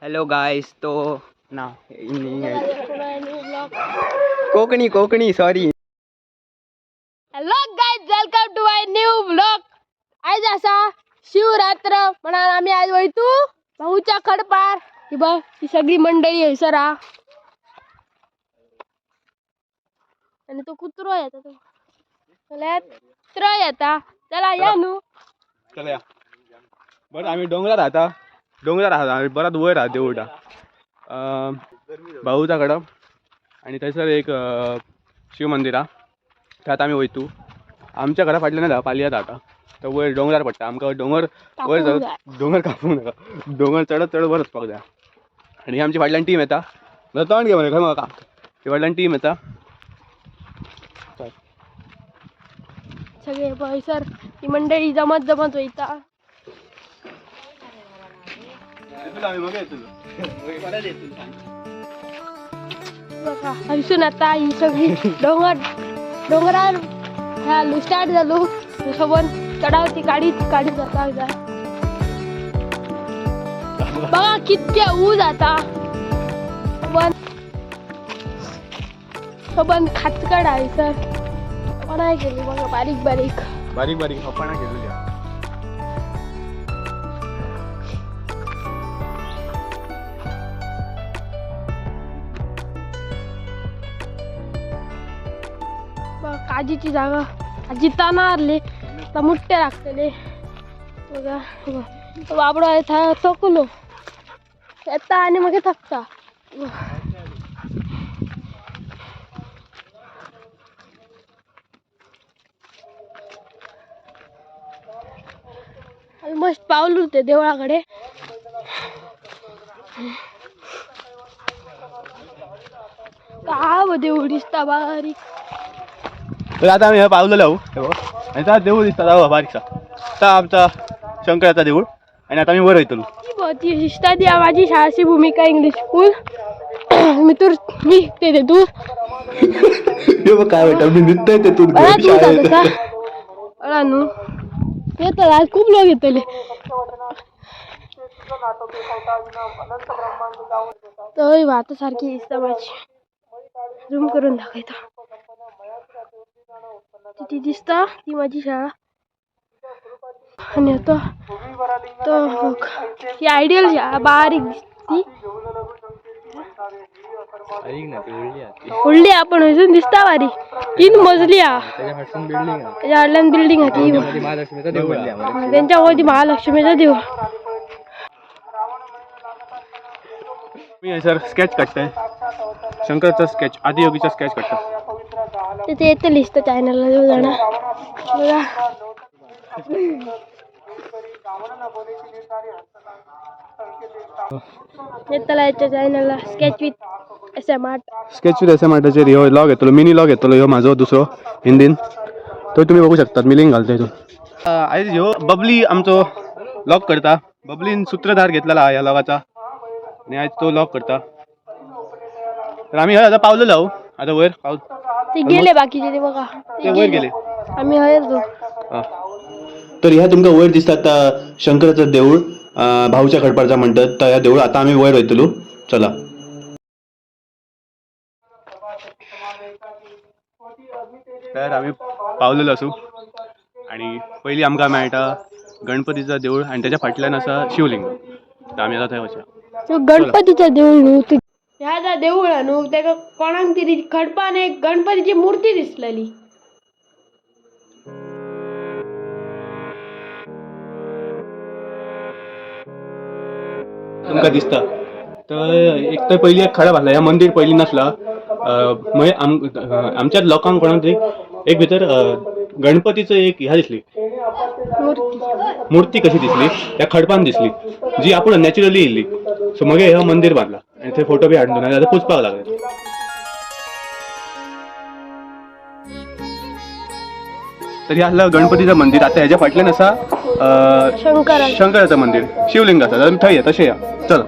Hello guys, तो ना Konkani Konkani sorry. Hello guys, welcome to my new vlog. आयज आसा शिवरात्र म्हणून आमी आयज वयतू भाऊच्या खडपार. ही बघ ही सगळी मंडळी हयसर हा. आणि तो कुत्रो येता, तो जाल्यार कुत्रो येता. चला या न्हू. चला या. बरं आम्ही डोंगरार राहता, डोंगरार राहता आमी, बरात वयर आहा देवूळ भाऊचा कडप आणि थंयसर एक शिव मंदिर आहा, थंय आतां आमी वयतू. आमच्या घरा फाटल्यान ना पालयात आता, तर वयर डोंगरार पडटा आमकां. डोंगर वयर कापूंक चडत, डोंगर कापूंक नाका, डोंगर चडत चडत वर वचपाक जाय. आनी ही आमची फाटल्यान टीम येता. तोंड घे मरे, खंय म्हाका ही फाटल्यान टीम येता. सगळे हयसर ही मंडळी जमत जमत वयता. बघा हयसून आता ही सगळी डोंगर डोंगरार ह्या स्टार्ट जालो. सोबत चढावती गाडीत गाडी जाता हयसर. बघा कितके ऊज आता. सोबत खाचकड आहे सर. कोणाय केली बघा बारीक बारीक बारीक बारीक सोपाणां केलेली आहा. बघा काजीची जागा, काजी तानारले आता मुट्टे लागतले. बघा बघा. तो बाबडो आहे थंय थकलो येता आनी मागीर थकता. ऑलमोस्ट पावलो ते देवळाकडे. का देऊळ दिसता बारीक. तर आता आम्ही पावलेलो आहो हे बघ. आणि त्या देऊळ दिसता हो बारीकसा, ता आमचा शंकराचा देऊळ. आणि आता आम्ही वर वयतलो. ती ती दिसता ती माझी शाळाची भूमिका इंग्लिश स्कूल. मी तर मी शिकते तेतूर. हे बघ काय वाटतं मी नृत्य तेतून बराच ऊस आसा तसा. अळा न्हू येतले आज खूप लोक येतले. थंय वाता सारखी दिसता माझी. झूम करून दाखयता. ती दिसता ती माझी शाळा. आणि तो तो बघ ही आयडियल शाळा बारीक दिसती. व्हडली आपण हयसून दिसता बारीक. 3 मजली हा. त्याच्या फाटल्यान बिल्डिंग हा ती. त्यांच्या वरती महालक्ष्मीचं देऊळ. मी हयसर स्केच काडटाय, शंकराचा स्केच, आदियोगीचा स्केच काडटा. ते येतले दिसता चॅनलला जाणा. बघा येतला याच्या चॅनलला sketch with S M art. Sketch with S M आर्टाचेर ह्यो लॉग येतलो, मिनी लॉग येतलो ह्यो म्हाजो दुसरो हिंदीन, तो तुमी बघू शकतात. मी लिंक घालता हितून. आयज ह्यो बबली आमचो लॉग करता. बबलीन सूत्रधार घेतलेला ह्या लॉगाचा आणि आयज तो लॉग करता. तर आम्ही हय आता पावलेलो आहो, आता वयर पाव ते गेले बाकीचे ते बघा. ते वयर गेले, आम्ही हयर तो. तर ह्या तुमकां वयर दिसता आता शंकराचं देऊळ, भाऊच्या खडपारचा म्हणतात तर ह्या देऊळ. आता आम्ही वयर वयतलो. चला तर आम्ही पावलेलो आसू आणि पयलीं आमकां मेळटा गणपतीचं देऊळ आणि त्याच्या फाटल्यान आसा शिवलिंग. तर आमी आतां थंय वचया. गणपतीचं देऊळ न्हू ते. ह्या ज्या देऊळ न्हू तेका कोणाक तरी खडपान एक गणपतीची मूर्ती दिसलेली. तुमकां दिसता तर एक तर पयलीं एक खडप आसला, ह्या मंदीर पयलीं नासला. मागीर आमच्याच लोकांक कोणाक तरी एक भितर गणपतीचो एक ह्या दिसली मूर्ती, मूर्ती कशी दिसली त्या खडपान दिसली, जी आपूण नॅचरली येयल्ली. सो मागीर हे मंदीर बांदला आनी थंय फोटो बी हाडून दवरला आनी आतां पुजपाक लागले. तर हे आसला गणपतीचं मंदिर. आता ह्याच्या फाटल्यान आसा शंकराचं मंदिर, शिवलिंग आसा. आमी थंय या, तशें या. चल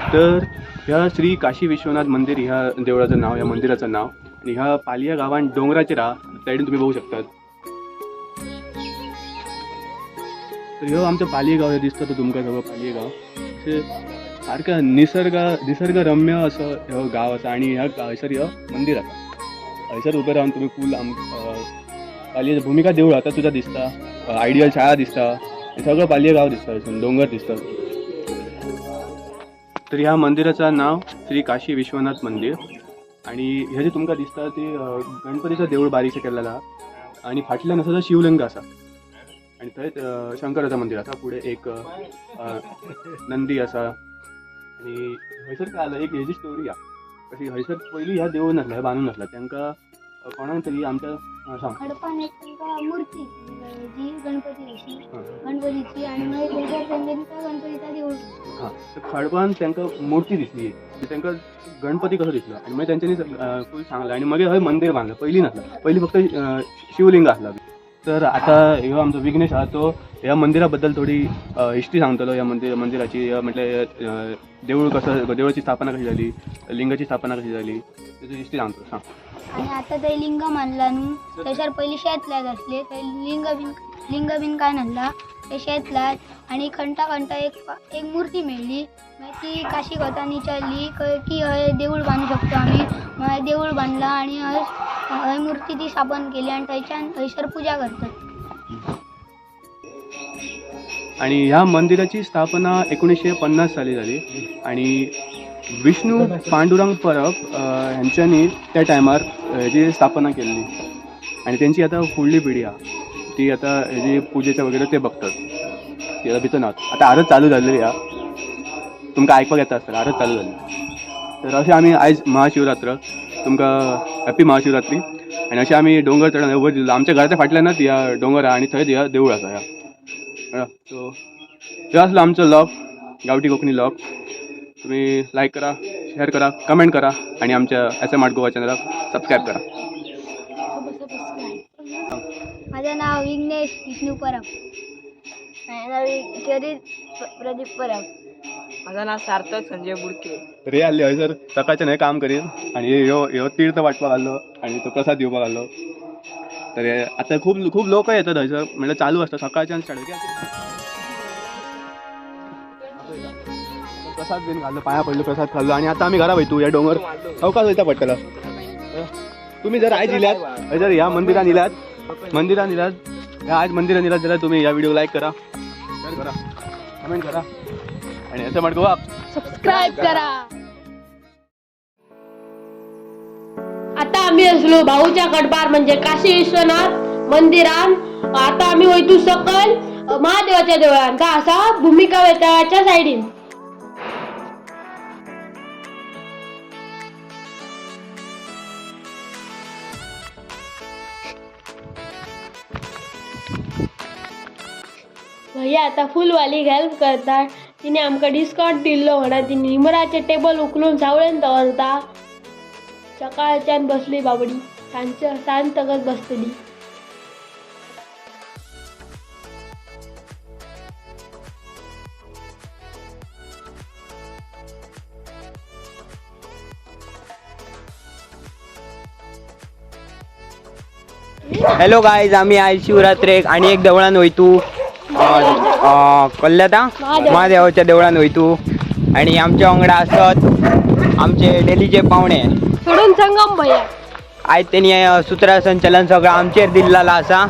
तर ह्या श्री काशी विश्वनाथ मंदिर ह्या देवळाचं नाव, ह्या मंदिराचं नाव. आणि ह्या पालिया गावान डोंगराचेर हा, सायडीन तुमी बघू शकतात. तर ह्यो आमचं पालये गाव हे दिसता तो तुमकां सगळं पालये गाव. अशें सारकें निसर्गरम्य असो ह्यो गांव आसा. आनी ह्या हयसर ह्यो मंदीर आसा. हयसर उबे रावन तुमी फूल आम पालये भुमिका देवूळ आतां सुद्दां दिसता, आयडियल शाळा दिसता, हे सगळं पालये गांव दिसता, हयसून दोंगर दिसता. तर ह्या मंदिराचं नाव श्री काशी विश्वनाथ मंदिर. आणि हे जे तुमकां दिसता ते गणपतीचं देऊळ बारीकशें केल्लें आहा. आनी फाटल्यान आसा तो शिवलिंग आसा. आनी थंय शंकराचं मंदिर आसा. फुडें एक नंदी आसा. आनी हयसर काय जालें, एक हेजी स्टोरी आहा कशी. हयसर पयलीं ह्या देवूळ नासलें, हें बांदून नासलें. तांकां कोणाक तरी आमच्या सांग. खडपान एक तांकां मूर्ती जी गणपती अशी गणपतीची, आणि मागीर थंयसर तेंच्यांनी तो गणपतीचा देऊळ. हां, तर खडपान तांकां मूर्ती दिसली एक, तांकां गणपती कसो दिसलो. आनी मागीर तेंच्यांनी फूल सांगलें आनी मागीर हय मंदीर बांदलें. पयलीं नासलें, पयलीं फक्त शिवलिंग आसला. तर आतां ह्यो आमचो विघ्नेश आहा तो ह्या मंदिरा बद्दल थोडी हिस्ट्री सांगतलो. ह्या मंदिराची, म्हटल्यार देवूळ कसं, देवळाची स्थापना कशी झाली, लिंगाची स्थापना कशी झाली, त्याची हिस्ट्री सांगतो. सांग. आणि आता ते लिंग मानला न्हू, थंयसर पयलीं शेत लायत आसले. थंय लिंग बीन काय नासला, ते शेत लायत. आणि खणटा खणटा एक एक मूर्ती मेळ्ळी. मागीर ती काशी वतान विचारली की हय देऊळ बांदू शकतो आमी. मागीर देऊळ बांदला आणि हय हय मूर्ती ती स्थापन केली आणि थंयच्यान थंयसर पूजा करतात. आणि ह्या मंदिराची स्थापना 1950 साली झाली. आणि विष्णू पांडुरंग परब ह्यांच्यानी त्या टायमार हेजी स्थापना केल्ली. आणि तेंची आतां फुडली पिढी आहा ती आतां हेजी पुजेचे वगैरे ते बघतात. ती आतां भितर आतां आरत चालू जाल्लेली आहा, तुमकां आयकपाक येता आसतलें, आरत चालू जाली. तर अशें आमी आयज महाशिवरात्र, तुमकां हॅप्पी महाशिवरात्री. आनी अशें आमी डोंगर चडून वयर दिलो. आमच्या घराच्या फाटल्यानच ह्या डोंगर आहा आनी थंयच ह्या देवूळ आसा ह्या. सो ह्यो आसलो आमचो व्लॉग, गांवठी कोंकणी व्लॉग. तुम्ही लायक करा, शेअर करा, कमेंट करा आणि आमच्या एस एम आर्ट गोवा चॅनलाक सबस्क्राईब करा. माझं नाव विघ्नेश विष्णू परब. माझं नाव चरित प्रदीप परब. माझं नाव सार्थक संजय बुडके. रे आसले हयसर सकाळच्यान हें काम करीत आनी ह्यो ह्यो तीर्थ वाटपाक आसलो आनी तो प्रसाद दिवपाक आसलो. तर हे आतां खूब खूब लोक येतात हयसर, म्हणल्यार चालू आसता सकाळच्यान स्टार्ट. प्रसाद बीन घालो, पांया पडलो, प्रसाद खाल्लो आनी आतां आमी घरा वयतू. ह्या डोंगर अवकाश वयता पडटलो. तुमी जर आयज येयल्यात हयसर ह्या मंदिरान येयल्यात, मंदिरान येयल्यात ह्या आयज मंदिरान येयल्यात जाल्यार तुमी ह्या व्हिडिओ लायक करा, शेअर करा, कमेंट करा आणि S M art Goa subscribe करा. आता आम्ही असलो भाऊच्या कडपार म्हणजे काशी विश्वनाथ मंदिरान. आता आम्ही वयतू सकल महादेवाच्या देवळान का असा भूमिका वेताळाच्या सायडीन. भैया आता फुलवाली हेल्प करता. तिने आमकां डिस्कावंट दिल्लो म्हणा तिने निमराचे टेबल उखलून सावळेन दवरता. सकाळच्यान बसली बाबडी, सांजच्या सांजतकच बसतली. हॅलो गायज, आम्ही आयज शिवरात्रेक आणि एक देवळान वयतू, कल्ल्याता महादेव. महादेवाच्या देवळान वयतू. आणि आमच्या वांगडा आसत आमचे डेलीचे पावणे सोडून संगम भैया. आयज तेणी सूत्रसंचालन सगळं आमचेर दिल्लेलो आसा,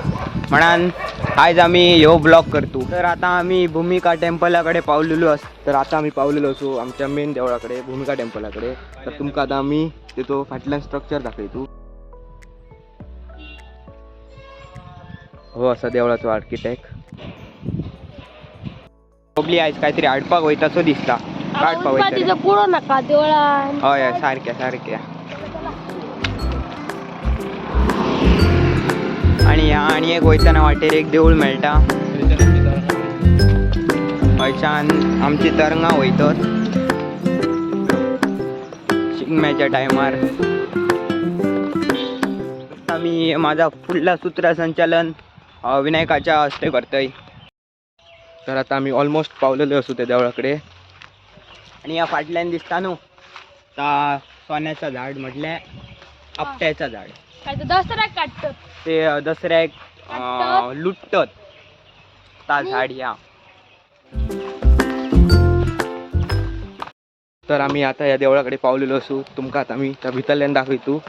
म्हणान आयज आमी ह्यो ब्लॉग करतू. तर आता आमी भुमिका टेम्पला कडेन पावलेलो आसा. तर आता आम्ही पावलेलो असू आमच्या मेन देवळाकडे, भूमिका टेम्पलाकडे. तर तुमकां आतां आमी तेचो फाटल्यान स्ट्रक्चर दाखयतू. हो असा देवळाचो आर्किटेक्ट. बबली आयज काहीतरी हाडपाक वयता सो दिसता, काडपाक वयता. तिचं पुरो नाका देवळान. हय हय, सारक्या सारक्या. आणि ह्या आणि एक वयतना वाटेर एक देऊळ मेळटा, हयच्यान आमची तरंगां वयतात शिगम्याच्या टायमार. आमी माझा फुडला सूत्रसंचालन विनायकाच्या हस्ते करतय. तर आता आम्ही ऑलमोस्ट पावलेलो असू त्या देवळाकडे. आणि ह्या फाटल्यान दिसता न्हू ता सोन्याचं झाड म्हटल्यार आपट्याचं झाड. काय तर दसऱ्याक काडटत. ते दसऱ्याक काडटत. लुटत ता झाड ह्या. तर आम्ही आता या देवळाकडे पावलेलो असू. तुमका आता आम्ही त्या भितरल्यान दाखवतो.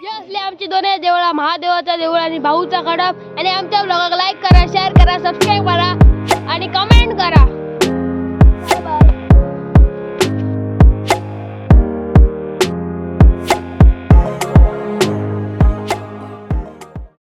जे असले आमची दोन्ही देवळा, महादेवाचा देऊळ आणि भाऊचा खडप. आणि आमच्या ब्लॉगाक लाईक करा, शेअर करा, सबस्क्राईब करा.